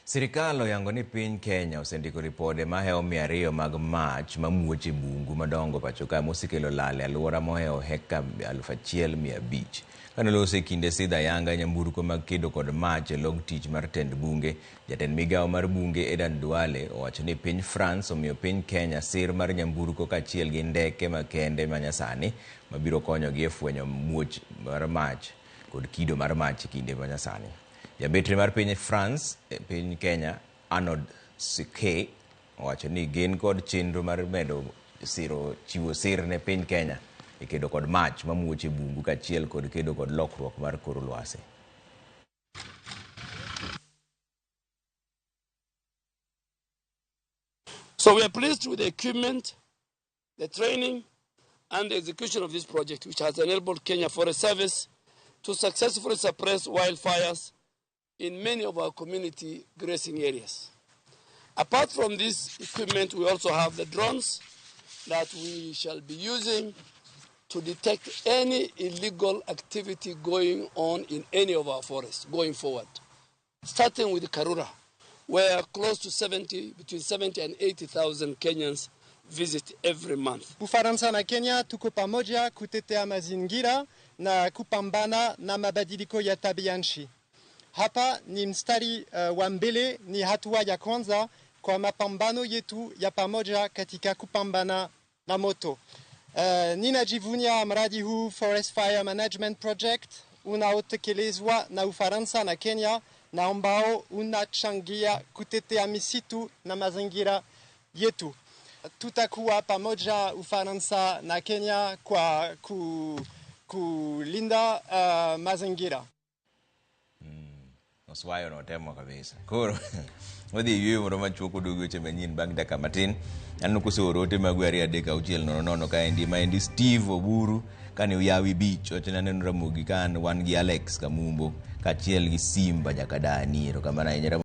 Sirikal oyango ni piny Kenya osendiko ripode mahewo 200 mag mach mamuoch e bungu madongo pacho ka mosekelo lal e alwora mohewo hekta 1,500. Kane oloso e kinde sidho ayanga nyamburko mag kedo kod mach e log tich mar tend bunge, jatend migawo mar bunge Adan Duale owacho ni piny France omiyo piny Kenya sir mar nyamburko kaachiel gi ndeke makende manyasani mabiro konyogi e fwenyo muoch mar mach kod kido mar mach e kinde manyasani. Jabetre mar piny France e piny Kenya Arnaud Siquet owacho ni gin kod chenro mar medo siro chiwo sir ne piny Kenya e kedo kod mach mamuoch e bungu kaachiel kod kedo kod lokruok mar kor lwasi. So we are pleased with the equipment, the training, and the execution of this project, which has enabled Kenya Forest Service to successfully suppress wildfires in many of our community grazing areas. Apart from this equipment, we also have the drones that we shall be using to detect any illegal activity going on in any of our forests going forward. Starting with Karura, where close to 70, between 70 and 80,000 Kenyans visit every month. Ufaransa na Kenya tuko pamoja kutetea mazingira na kupambana na mabadiliko ya tabia nchi. Hapa ni mstari wa mbele, ni hatua ya kwanza kwa mapambano yetu ya pamoja katika kupambana na moto. Ninajivunia mradi huu Forest Fire Management Project unaotekelezwa na Ufaransa na Kenya na ambao unachangia kutetea misitu na mazingira yetu. Tutakuwa pamoja Ufaransa na Kenya kwa kulinda mazingira. Oswayo notemo kabisa. Koro wadhi e yueyo moro machuok waduogo weche manyien bang' dakika matin. Aneno koseoro ote magu 2 3 6 0 0 kaendi maendi Steve Oburu kane Uyawi Beach wacho ni aneno Ramogi ka an wan gi Alex Kamumbo kaachiel gi Simba Jakadani. Erokamano ahinya.